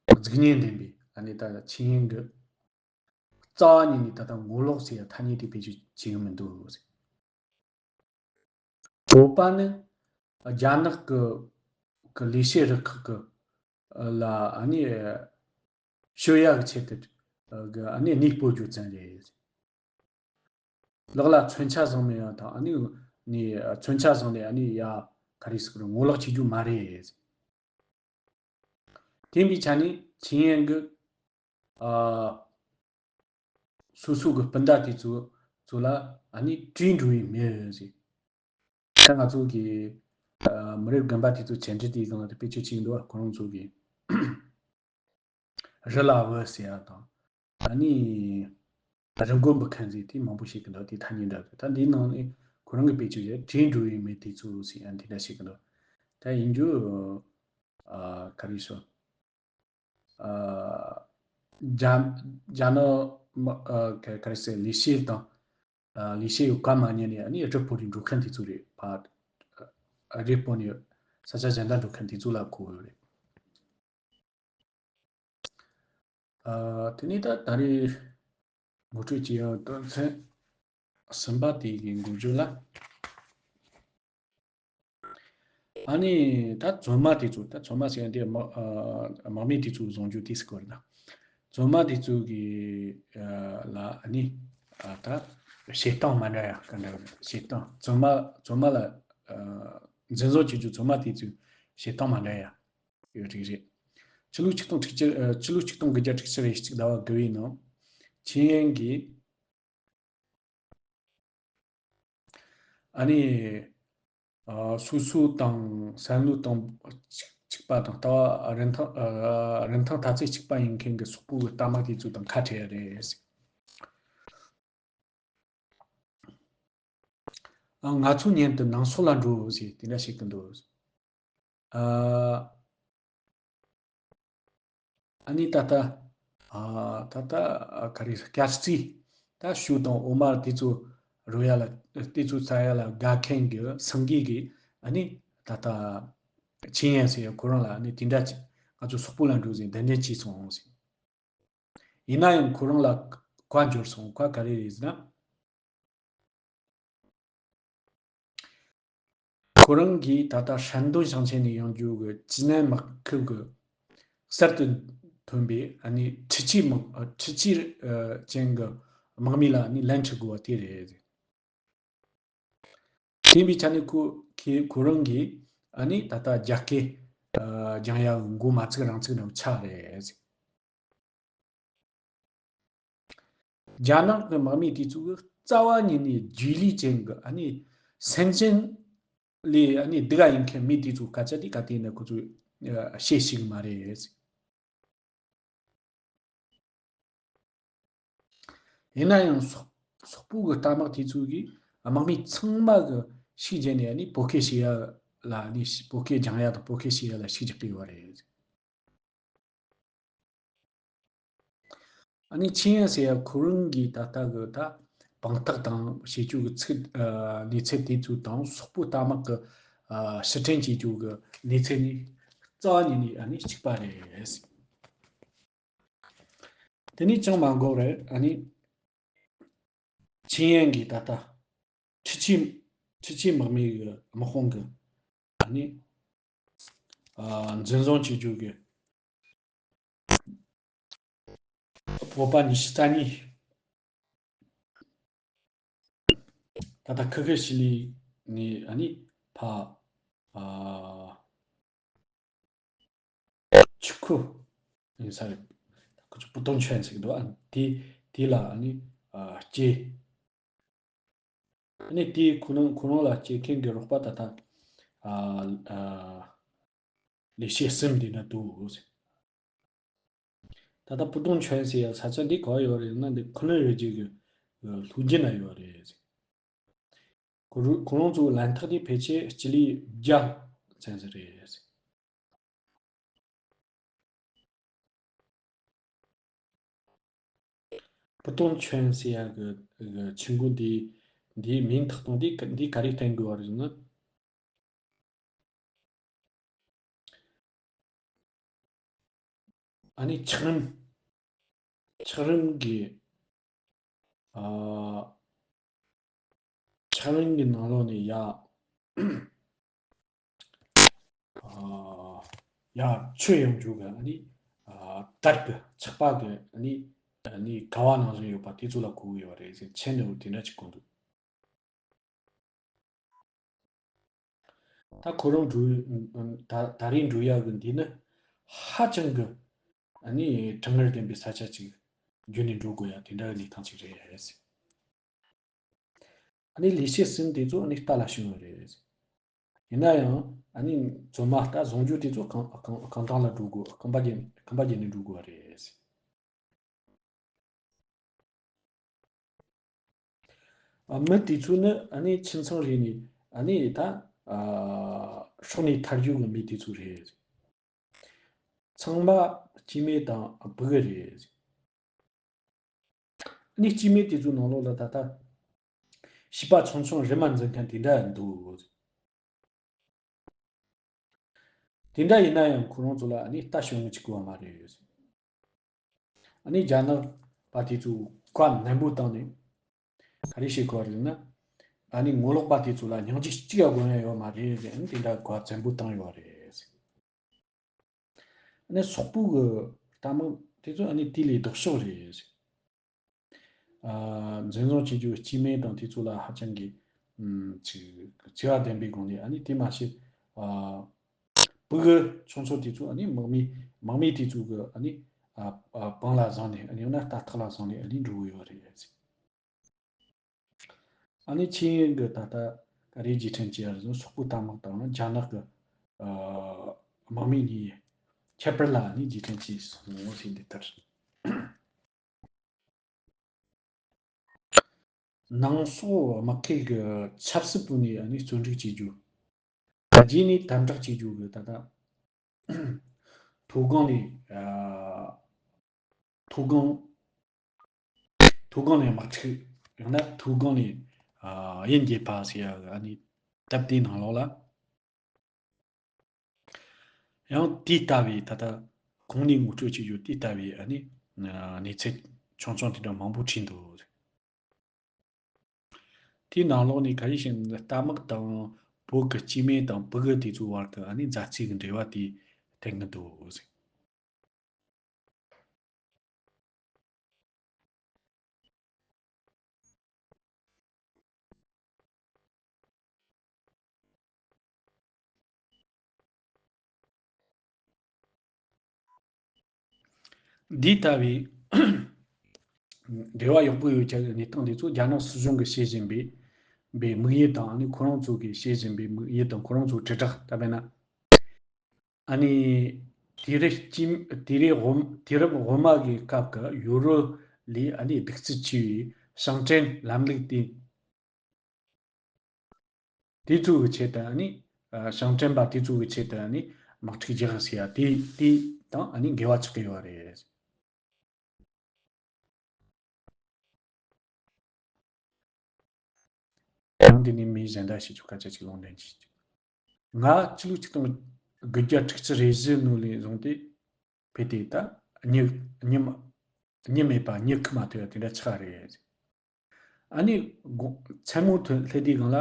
གཟུགས་བརྙན་ལྡན་པའི་ཨ་ནི་ད་ཆིངས་ཡིག་གི་རྩ་བ་ཉིད་ནས་ད་ལྟ་ངོ་ལོག་ཟེར་ཡ་ཐ་སྙད་དེ་བེད་སྤྱོད་བྱེད་ཀྱི་མི་འདུག། བོད་པ་ནི་རྒྱ་ནག་གི་གི་ལས་བྱེད་རུ་ཁག་གི་ལ་ཨ་ནི་སྤྱོད་ཡག་གི་ཆེད་དུ་གི་ཨ་ནི་གནས་སྤོ་རྒྱུ་ཙམ་རེད། ལག་ལ་མཚོན་ཆ་བཟུང་མེད་ཡ་དང་ཨ་ནི་ནི་མཚོན་ཆ་བཟུང་ནས་ཨ་ནི་ཡ་ག་རེ་ཟེར་གི་རེད། ངོ་ལོག་བྱེད་རྒྱུ་མ་རེད། དེ་ཡིན་པའི་ཆ་ནས་ཆིངས་ཡིག་གི་ཨ་སོ་སོ་གི་སྤུན་ཟླ་དེ་ཚོ་ཚོ་ལ་ཨ་ནི་བྲོས་འགྲོ་བའི་མི་ཟེར། ད་ང་ཚོ་གི་ཨ་མི་རབས་རྒན་པ་དེ་ཚོ་བཅར་འདྲི་དེའི་སྒང་ལ་དེ་བེད་སྤྱོད་བྱེད་ཀྱི་འདུག་བ། ཁོ་རང་ཚོ་གི་རི་ལ་བུ་ཟེར་ཡ་དང་ཨ་ནི་རི་མགོ་འབུད་མཁན་ཟེར་དེ་མང་པོ་བཤད་ཀྱི་འདུག། དེ་ཐ་སྙད་འདྲ་ཟེར། ད་འདིའི་ནང་ནས་ཁོ་རང་གི་བེད་སྤྱོད་བྱས་བྲོས་འགྲོ་བའི་མི་དེ་ཚོ་ཟེར་ཡ་དེ་འདྲ་བཤད་ཀྱི་འདུག། ད་ཡིན་རྒྱུ་ཨ་ག་རེ་ཟེར། ཨ་རྒྱ་རྒྱ་ནག་མ་ཨ་ག་ག་རེ་ཟེར། ལས་བྱེད་དང་ཨ་ལས་བྱེད་ཡོད་ཀ་མ་ཉན་ནས་ཨ་ནི་རི་སྤོ་རེ་འགྲོ་མཁན་དེ་ཚོ་རེད། ཕར་རི་སྤོ་ནས་ས་ཆ་གཞན་དག་འགྲོ་མཁན་དེ་ཚོ་ལ་གོ་ཡོད་རེད། ཨ་དེ་ནས་ད་ད་རེས་ངོ་སྤྲོད་བྱེད་ཡག་དོན་ཚན་གསུམ་པ་དེ་གི་འགོ་བརྗོད་ལ། ཨ་ནི་ད་བཙོན་མ་དེ་ཚོ། ད་བཙོན་མ་ཟེར་ཡ་དེ་དམག་ཨ་དམག་མི་དེ་ཚོ་བཟུང་རྒྱུ་དེ་ཟེར་གོ་རེད་ད། བཙོན་མ་དེ་ཚོ་གི་ཨ་ལ་ཨ་ནི་ཨ་ད་བྱེད་སྟངས་མ་འདྲ་ཡ་ག་འདྲ་བྱེད་སྟངས། བཙོན་མ་བཙོན་མ་ལ་ཨ་འཛིན་བཟུང་བྱེད་རྒྱུ་བཙོན་མ་དེ་ཚོའི་བྱེད་སྟངས་མ་འདྲ་ཡ་ཡོད་རིགས་རེད། ཕྱི་ལོ་ཆིག་སྟོང་དྲུག་ཅུ་ཨ་ཕྱི་ལོ་ཆིག་སྟོང་དགུ་བརྒྱ་དྲུག་ཅུ་རེ་གཅིག་ཟླ་བ་དགུ་བའི་ནང་ཆིངས་ཡིག་གིས་ཨ་ནི་ཨ་སོ་སོ་དང་བསམ་བློ་དང་གཅིག་གཅིག་པ་དང་ལྟ་བ་རིན་ཐང་ཨ་རིན་ཐང་མཐའ་དཔྱད་གཅིག་པ་ཡིན་མཁན་གྱི་སོག་པོ་གི་རྟ་དམག་དེ་ཚོ་དང་ཁ་བྲལ་ཡ་རེད། ཨ་ང་ཚོ་མཉམ་དུ་ནང་སོག་ལ་འགྲོ་ཟེར་དེ་འདྲ་བཤད་ཀྱི་འདུག། ཨ་ཨ་ནི་ད་ལྟ་ཨ་ད་ལྟ་ཨ་ག་རེ་སྐྱ་རྩིས་ད་ཞུ་དང་འོ་མ་དེ་ཚོ་རོལ་ཡ་ལ་དེ་ཚོ་བཙལ་ཡ་ལ་དགའ་མཁན་གྱི་སངས་རྒྱས་ཀྱི་ཨ་ནི་ད་ལྟ་ཆིངས་ཡིག་ཟེར་ཡ་ཁོ་རང་ལ་ཨ་ནི་དེ་འདྲ་ཅིག་ང་ཚོ་སོག་པོ་ལ་འགྲོ་ཟེར་གདན་འདྲེན་བྱས་སོང་ཟེར། ཡིན་ན་ཡང་ཁོ་རང་ལ་བཀའ་འབྱོར་སོང་། བཀའ་ག་རེ་རེད་ཟེར་ན། ཁོ་རང་གིས་ད་ལྟ་ཧྲན་ཏུང་ཞིང་ཆེན་ནས་ཡོང་རྒྱུ་གི་ཅི་ནན་དམག་ཁུལ་གྱི་གསར་དུ་ཐོན་པའི་ཨ་ནི་འཕྲུལ་ཆས་དམག་ཨ་འཕྲུལ་ཆས་ཨ་ཅན་གྱི་དམག་མི་ལ་ཨ་ནི་ལན་འཁྲི་དགོས་པ་དེ་རེད། དེ་ཡིན་པའི་ཆ་ནས་ཁོ་ཁོ་ཁོ་རང་གིས་ཨ་ནི་ད་ལྟ་རྒྱ་སྐད་ཨ་སྦྱང་ཡག་མགོ་མ་ཚོས་རང་ཚོད་འདྲ་བོ་ཆགས་རེད། རྒྱ་ནག་གི་དམག་མི་དེ་ཚོ་གི་རྩ་བ་ཉིད་ནས་རྗེས་ལུས་ཅན་གི་ཨ་ནི་སེམས་ཅན་ལས་ཨ་ནི་སྡུག་ག་ཡིན་མཁན་མི་དེ་ཚོ་སྐད་ཆ་དེ་ག་དེ་ནས་ཁོ་ཚོས་ཨ་བཤད་ཤེས་གི་མ་རེད། ཡིན་ན་ཡང་སོག་སོག་པོ་གི་རྟ་དམག་དེ་ཚོ་གིས་དམག་མི་ཚང་མ་གི་ཤུགས་རྒྱབ་ནས་ཨ་ནི་བོད་སྐད་བཤད་ཡ་ལ་ཨ་ནི་བོད་སྐད་སྦྱང་ཡ་དང་བོད་སྐད་བཤད་ཡ་ལ་ཤུགས་རྒྱག་གི་ཡོད་རེད། ཨ་ནི་ཆིངས་ཡིག་ཟེར་ཡ་ཁོ་རང་གིས་ད་ལྟ་གི་ད་དཔང་རྟགས་དང་བྱེད་རྒྱུ་གི་ཚིག་ཨ་གནས་ཚུལ་དེ་ཚོ་དང་སོག་པོ་རྟ་དམག་གི་ཨ་ཕྱིར་དྲན་བྱེད་རྒྱུ་གི་གནས་ཚུལ་ནི་རྩ་བ་ཉིད་ནས་ཨ་ནི་གཅིག་པ་རེད། དེ་ནས་ཅང་མ་འགོར་བར་ཨ་ནི་ཆིངས་ཡིག་གིས་ད་ལྟ་འཕྲུལ་ཆས་འཕྲུལ་ཆས་དམག་མི་གི་དམག་དཔུང་གི་ཨ་ནི་ཨ་འཛིན་བཟུང་བྱེད་རྒྱུ་གི་བོད་པ་ཉི་ཤུ་རྩ་གཉིས། ད་ལྟ་ཁུ་ཁུ་ཤི་ལི་ནས་ཨ་ནི་ཕ་ཨ་ཆུ་ཁུ་ཡིན་ས་རེད། ཁུ་ཆུ་པུ་ཏོང་ཆོན་ཟེར་གི་འདུག། ཨ་དེ་དེ་ལ་ཨ་ནི་ཨ་སྐྱེས། ཨ་ནི་དེ་ཁོ་རང་ཁོ་རང་ལ་སྐྱེས་མཁན་གྱི་རོགས་པ་ད་ལྟ་ ཨ་ཨ་ལས་བྱེད་གསུམ་དེ་འདྲ་འདུག། ད་ལྟ་不动泉ཟེར་ཡ་ས་ཆ་འདི་ག་པར་ཡོད་རེད་ན། འདི་ཁུ་ལུན་རི་རྒྱུད་ཀྱི་ལྷོ་རྒྱུད་ན་ཡོད་རེད། ཁོ་རུ་ཁོ་རང་ཚོའི་ལན་ཐག་དེ་ཕལ་ཆེར་སྤྱི་ལེ་བརྒྱ་ཙམ་ཟིག་རེད།不动泉ཟེར་ཡ་གི་གི་ཆུ་མགོ་འདི་འདིའི་མིང་ཐོགས་སྟངས་འདི་ག་འདི་ག་རེ་བསྟན་དགོས་པ་རེད་ཟེར་ན། ཨ་ནི་འཁྱགས་རོམ། འཁྱགས་རོམ་གྱི་ཨ། འཁྱགས་རོམ་གྱི་ནང་ལོགས་ནས་ཡར། ཨ། ཡར་ཆུ་ཡོང་རྒྱུ་གི་ཨ་ནི། ཨ། དར་གི་ཆག་པ་གི་ཨ་ནི། ཨ་ནི་ག་བ་ནང་བཞིན་ཡོད་པ་དེ་ཚོ་ལ་གོ་གི་ཡོད་རེད་ཟེར། མཆན་འདྲ་བོ་དེ་འདྲ་ཅིག་གོ་འདུག། ད་ཁོ་རང་འགྲོ། ད་ད་རེས་འགྲོ་ཡག་གི་འདི་ནི་ཧ་ཅང་གི་ཨ་ནི་གྲང་ངར་ལྡན་པའི་ས་ཆ་ཅིག་བརྒྱུད་ནས་འགྲོ་དགོས་ཡ་དེ་འདྲ་གི་གནས་སྟངས་ཅིག་རེད། ཨ་ནི་ལས་བྱེད་གསུམ་དེ་ཚོ་ཨ་ནི་རྟ་ལ་ཞོན་ཡོད་རེད། ཡིན་ན་ཡང་ཨ་ནི་མཛོ་མ་རྟ་བཟུང་རྒྱུ་དེ་ཚོ་རྐང་རྐང་རྐང་ཐང་ལ་འགྲོ་དགོས། རྐང་པ་བརྒྱབ་རྐང་པ་བརྒྱབ་ནས་འགྲོ་དགོས་པ་རེད། ཨ། མི་དེ་ཚོ་ནི་ཨ་ནི་ཁྱིམ་ཚང་རེ་ནས་ཨ་ནི་ད་ཨ་སྲོག་ནས་ཐར་རྒྱུ་གི་མི་དེ་ཚོ་རེད། ཚང་མ་སྐྱེ་དམན་དང་ཕྲུ་གུ་རེད། ཨ་ནི་སྐྱེ་དམན་དེ་ཚོའི་ནང་ལོགས་ལ་ད་ལྟ་བྱིས་པ་ཆུང་ཆུང་རེམ་མ་འཛིན་མཁན་དེ་འདྲ་འདུག། དེ་འདྲ་ཡིན་ན་ཡང་ཁོ་རང་ཚོ་ལ་ཨ་ནི་རྟ་ཞོན་གི་བཅུག་གི་ཡོད་མ་རེད། ཨ་ནི་རྒྱ་ནག་པ་དེ་ཚོས་བཀའ་ནན་པོ་བཏང་ནས་ག་རེ་བྱེད་དགོས་རེད་ན། ཨ་ནི་ངོ་ལོག་པ་དེ་ཚོ་ལ་སྙིང་རྗེ་གཅིག་ཡང་དགོས་ཡ་ཡོད་མ་རེད་ཟེར། ཨ་ནི་དེ་འདྲ་བཀའ་བཙན་པོ་བཏང་ཡོད་རེད། ཨ་ནི་སོག་པོ་གི་རྟ་དམག་དེ་ཚོ་ཨ་ནི་དེ་ལས་ལྡོག་ཕྱོགས་རེད། ཨ། འཛིན་བཟུང་བྱེད་རྒྱུ་སྐྱེ་དམན་དང་དེ་ཚོ་ལ་ཧ་ཅང་གི་ཨམ། ཅིག་བརྩེ་བ་ལྡན་པའི་སྒོ་ནས། ཨ་ནི་དེ་མ་ཟད། ཨ། ཕྲུ་གུ་ཆུང་ཆུང་དེ་ཚོ་ཨ་ནི་དམག་མི་དམག་མི་དེ་ཚོ་གི་ཨ་ནི། ཨ། ཨ། པང་ལ་བཟུང་ནས། ཨ་ནི་ཡང་ན་རྟ་ཐོག་ལ་བཟུང་ནས་ཨ་ནི་འགྲོ་གི་ཡོད་རེད། ཨ་ནི་ཆིངས་ཡིག་གི་ད་ལྟ་ག་རེ་རྗེས་དྲན་བྱས་ཡ་རེད་ཟེར་ན། སོག་པོའི་རྟ་དམག་དང་རྒྱ་ནག་གི་ཨ་དམག་མི་གཉིས་ཁྱད་པར་ལ་ཨ་ནི་རྗེས་དྲན་བྱས་སོང་ཟེར། འདི་ལྟར། ནང་སོག་དམག་ཁུལ་གྱི་ཆབ་སྲིད་པུ་ནས་ཨ་ནི་བརྩོན་འགྲུས་བྱེད་རྒྱུ། རྒྱ་ནས་དམ་དྲག་བྱེད་རྒྱུ་གི་ད་ལྟ་མཐོ་སྒང་ནས། ཨ། མཐོ་སྒང་། མཐོ་སྒང་ནས་དམག་འཁྲུག། ཡང་ན་མཐོ་སྒང་ནས། ཨ། དབྱིན་སྐད་པ་ཟེར་ཡ་གི་ཨ་ནི་སྟབས་བདེའི་ནང་ལོགས་ལ། ཡང་དེ་ལྟ་བུའི་ད་ལྟ་གོང་ནས་ངོ་སྤྲོད་བྱེད་རྒྱུ་དེ་ལྟ་བུའི་ཨ་ནི་གནས་ཚུལ་ཆུང་ཆུང་དེ་འདྲ་མང་པོ་བྲིས་འདུག། དེའི་ནང་ལོགས་ནས་ག་རེ་བཤད་ན། རྟ་དམག་དང་བོད་ཀྱི་སྐྱེ་དམན་དང་ཕྲུ་གུ་དེ་ཚོའི་བར་གྱི་ཨ་ནི་མཛའ་བརྩེ་གི་འབྲེལ་བ་དེ་བསྟན་གྱི་འདུག། འདི་ལྟ་བུའི་འབྲེལ་བ་ཡག་པོ་ཡོད་ཀྱི་གནས་སྟངས་འདི་ཚོ་རྒྱ་ནག་སྲིད་གཞུང་གིས་བྱེད་བཞིན་པའི་པའི་དམིགས་ཡུལ་དང་། ཨ་ནི་ཁོ་རང་ཚོ་གིས་བྱེད་བཞིན་པའི་དམིགས་ཡུལ་དང་། ཁོ་རང་ཚོའི་དྲིལ་བསྒྲགས་ལྟ་བས་ན། ཨ་ནི་དུས་རབས་དུས་རབས་དུས་རབས་འོག་མ་གི་སྐབས་ཀྱི་ཡུ་རོབ་ལས་ཨ་ནི་གདུག་རྩུབ་ཆེ་བའི་ཞིང་བྲན་ལམ་ལུགས་དེ། དེ་ཚོའི་ཆེད་དུ་ཨ་ནི། ཨ། ཞིང་བྲན་པ་དེ་ཚོའི་ཆེད་དུ་ཨ་ནི་དམག་འཁྲུག་རྒྱག་ཟེར་ཡ་དེ་དེ་དང་ཨ་ནི་འགལ་བ་ཆགས་ཀྱི་ཡོད་རེད། ཡང་དེ་ནས་མི་གཞན་དག་ཞིག་ཆོ་སྐད་ཆ་ཅིག་ལུང་འདྲེན་བྱེད། ང་ཕྱི་ལོ་ཆིག་སྟོང་དགུ་བརྒྱ་དྲུག་ཅུ་རེ་བཞི་ནང་ལས་བཟུང་སྟེ་ཕེབས་ཏེ་ད་མྱི་མྱི་མ་མྱི་མེད་པ་མྱི་ཁུ་མ་ཐུབ་ཡ་དེ་འདྲ་ཆགས་རེད། ཨ་ནི་དགོང་མཚན་མོ་ཐོན་སླེབས་དུས་སྒང་ལ།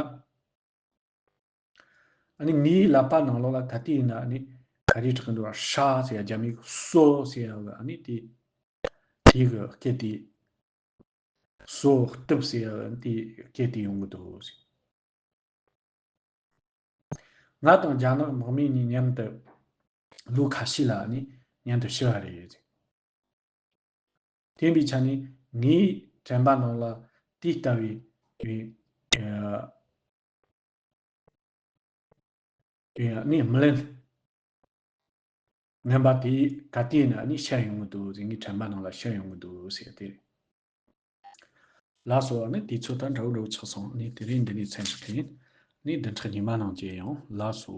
ཨ་ནི་ངའི་ཀླད་པ་ནང་ལོགས་ལ་ད་ལྟའི་ཡིན་ན་ཨ་ནི་ག་རེ་གྲགས་ཀྱི་འདུག་ལབ་ན། ཧྲ་ཟེར་ཡ་རྒྱ་མིའི་སོ་ཟེར་ཡ་གི་ཨ་ནི་དེ་དེ་གི་སྐད་དེ། སོ་གཏུབ་ཟེར་ཡ་དེ་སྐད་དེ་ཡོང་གི་འདུག་ཟེར། ང་དང་རྒྱ་ནག་དམག་མི་གཉིས་མཉམ་དུ་ལོ་ཁ་ཤས་ལ་ཨ་ནི་མཉམ་དུ་ཕྱིན་པ་རེད། དེ་ཡིན་པའི་ཆ་ནས་ངའི་དྲན་པ་ནང་ལ་དེ་ལྟ་བུའི་བའི་ཨ་ དེ་ཡང་ནི་མི་ལེན། ངན་པ་དེ་ག་དུས་ཡིན་ན་ནི་ཤར་ཡོང་གི་འདུག་ཟེར། ངའི་དྲན་པ་ནང་ལ་ཤར་ཡོང་གི་འདུག་ཟེར་དེ་རེད། ལགས་སོ། ནི་དུས་ཚོད་ད་འདྲ་བོ་འདྲ་བོ་ཆགས་སོང་། ནི་དེ་རིང་འདི་ནས་མཚམས་བཞག་གི་ཡིན། ནི་བདུན་ཕྲག་རྗེས་མ་ནང་མཇལ་ཡོང་། ལགས་སོ།